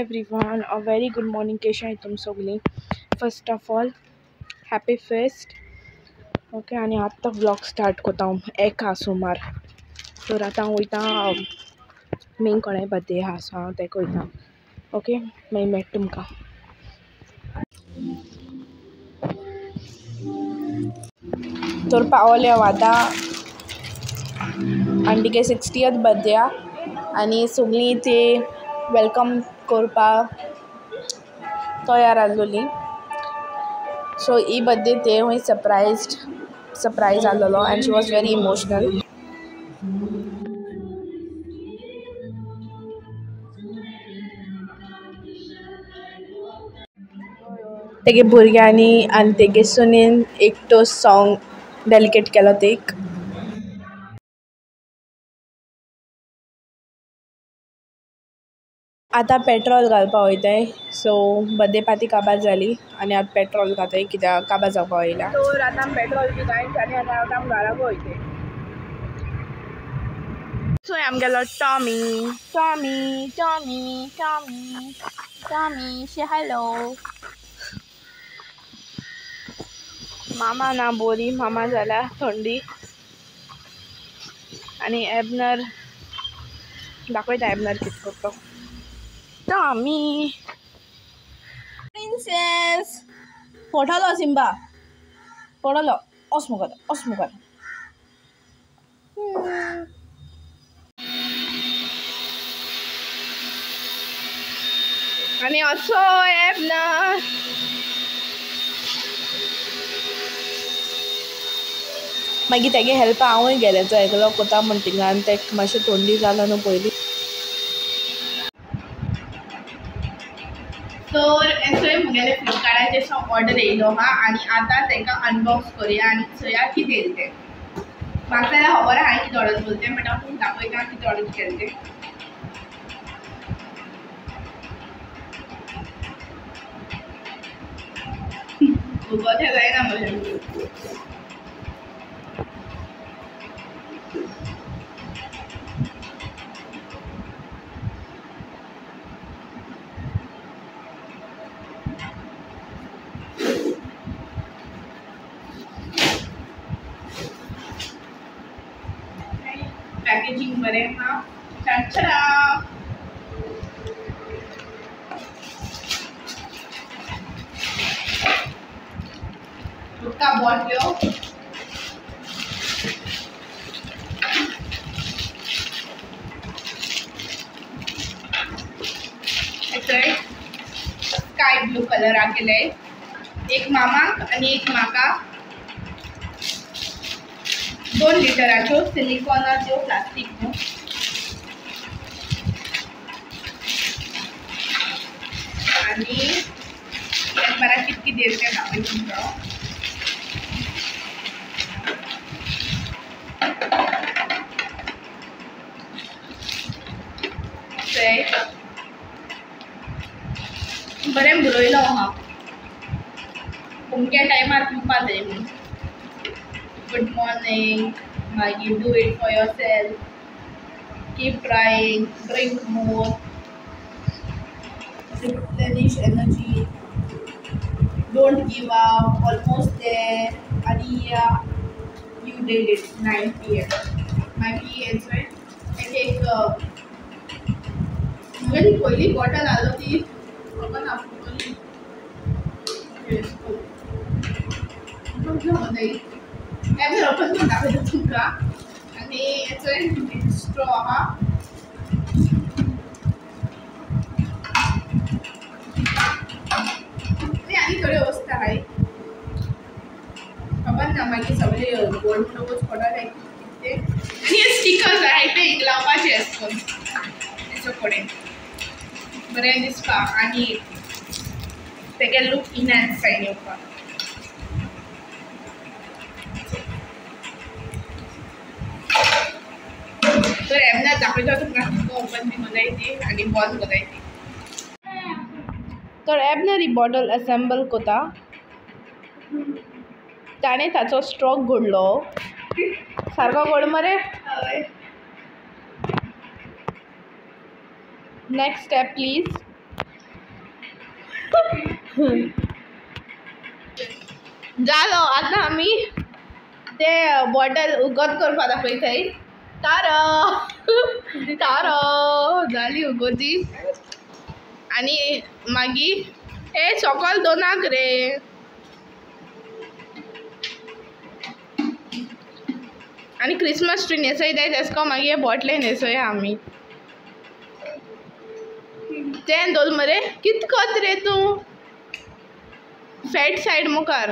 Everyone, a very good morning. केशे तुम सगळीं? First of all happy fest. Okay, आनी आत्तां व्लॉग स्टार्ट कोता हांव एका सुमार. तर आतां हांव वयता मेन कोणाय बर्थडे आहा सो हांव तेका वयता. ओके, मागीर मेळटा तुमकां. तर पावले हांव आतां आनी 60th birthday आनी सगळीं ते welcome करपाक तयार आसलोली. सो ही बर्थडे ते हूंय सरप्रायज आसलेलो and she was very emotional. तेगे भुरग्यांनी आनी तेगे सुनेन एक टोस्ट सॉंग डेडिकेट केलो तेक. आतां पेट्रोल घालपा वयताय. सो बर्थडे पार्टी काबार जाली आनी आतां पेट्रोल घाताय कित्याक काबार जावपा येयला. तर आतां आमी पेट्रोल बी घायन आनी आतां आमी घराक वयताय. सो आमगेलो Tommy Tommy Tommy Tommy Tommy say hello. मामा ना बोरी, मामा जाल्या थंडी. आनी एबनर दाखयता एबनर कितें करता. टॉमी प्रिंसेस पडलो, सिम्बा पडलो, अस मुखार अस मुखार. आनी असो एबनर मागीर तेगे हेल्पा हांवूय गेलें. तो एकलो कोता म्हण थिंगा आनी तेका मातशें थंडी जाला न्हू पयलीं. तर एसोय मुगेले फ्लिपकार्टाचेर ऑर्डर येयलो आहा आनी आतां तांकां अनबॉक्स करुया आनी चोया कितें येयलें तें. म्हाका जाल्यार खबर आहा हांवें कितें ऑर्डर केलें तें, बट हांव तुमकां दाखयता कितें ऑर्डर केलें तें. उगोतें जायना म्हजें. पॅकेजिंग बरें आहा. चला उदका बॉटल्यो, स्काय ब्लू कलरा केले, एक मामाक आनी एक म्हाका. 2 लिटराच्यो सिलिकॉनाच्यो प्लास्टीक न्हू. आनी एक बारा कितकी देर तें दाखय तुमकां. बरें बरयलो आहा, अमक्या टायमार पिवपा जाय म्हूण. गुड मॉर्निंग, मागीर do it for yourself, keep trying, drink more, replenish energy, don't give up, almost there, आनी you did it, 9 PM. मागीर हेचो एक म्हगेली पयली बॉटल आहलो ती खबर ना फुटली. ओपन करून दाखयता तुमकां. आनी हेचो स्ट्रॉ आहा. आनी आनी थोड्यो वस्तू आहाय खबर ना मागीर सगळे गोल्ड म्हणटकूच पडले कितें. आनी हे स्टिकर्स आहाय ते हिंग लावपाचे आसता हेचो कडेन बरें दिसपा आनी तेगे लूक इनहॅन्स जायन येवपाक. तर एबनर दाखयता तुमकां ओपन बी कोताय ती आनी बंद कोताय ती. तर एबनर ही बॉटल असेंबल कोता. ताणें ताचो स्ट्रोक घडलो सारको घड मरे. Next step please. जालो आतां आमी ते बॉटल उगत करपा दाखयताय. तारो तारो जाली उगोती. आनी मागीर हे सोकोल दोनाक रे. आनी क्रिसमस ट्री न्हेसयताय तेसको मागीर बॉटले न्हेसोया आमी. तें दवरलें मरे कित कोत रे तूं फॅट सायड मुखार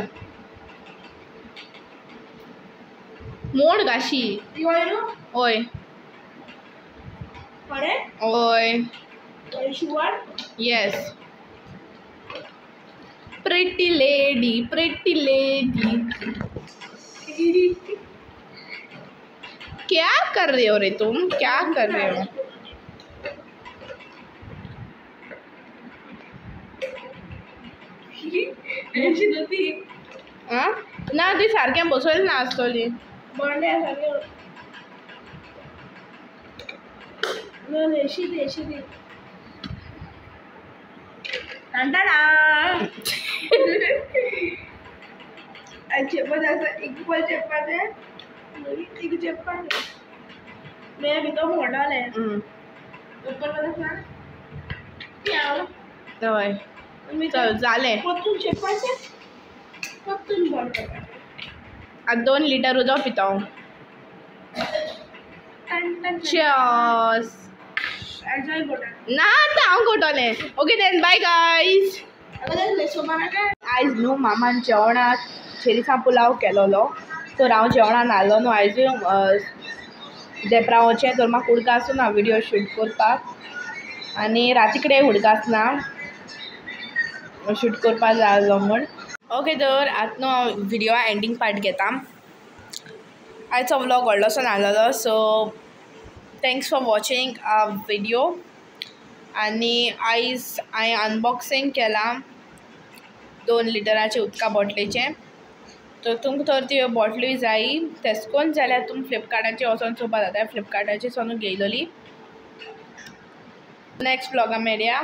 मोड घाशी. हय हय yes. Pretty lady pretty lady. क्या कर रहे हो रे तुम, क्या कर रहे हो? ना ती सारकें बसयलें ना आसतली. हय चल जालें. आतां 2 लिटर उदक पिता हांव. Cheers. ना आतां हांव कोटोलें. Okay then bye guys. आयज न्हू मामान जेवणाक चेरीसा पुलाव केलोलो. तर हांव जेवणाक न्हालो न्हू आयजूय देपरा वचें तर म्हाका उडगास ना विडियो शूट करपाक. आनी राती कडेन उडगास ना शूट करपाक जाय आसलो म्हूण. ओके तर आतां न्हू हांव विडियो एंडींग पार्ट घेता. आयचो व्लॉग व्हडलोसो नासलेलो. So thanks for watching our video. आनी आयज हांवें अनबॉक्सिंग केलां 2 लिटराचे उदका बॉटलेचें. तर तुमकां तर ती बॉटलूय जायी तेसकोन जाल्यार तुमी फ्लिपकार्टाचेर वचोन चोवपा जाता. फ्लिपकार्टाचेर सोनू घेयलोली. नेक्स्ट व्लॉगा मेळया.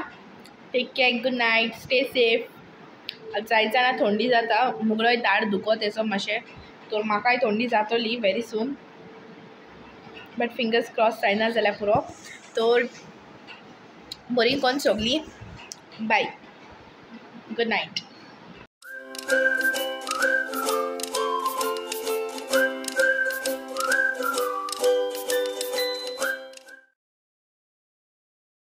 Take care, good night, stay safe. जायत जाणां थंडी जाता, मुगलोय दाड दुखत तेचो मातशें, तर म्हाकाय थंडी जातली very soon. But fingers cross जायना जाल्यार पुरो. तर बरी कोन सगळीं. Bye, good night.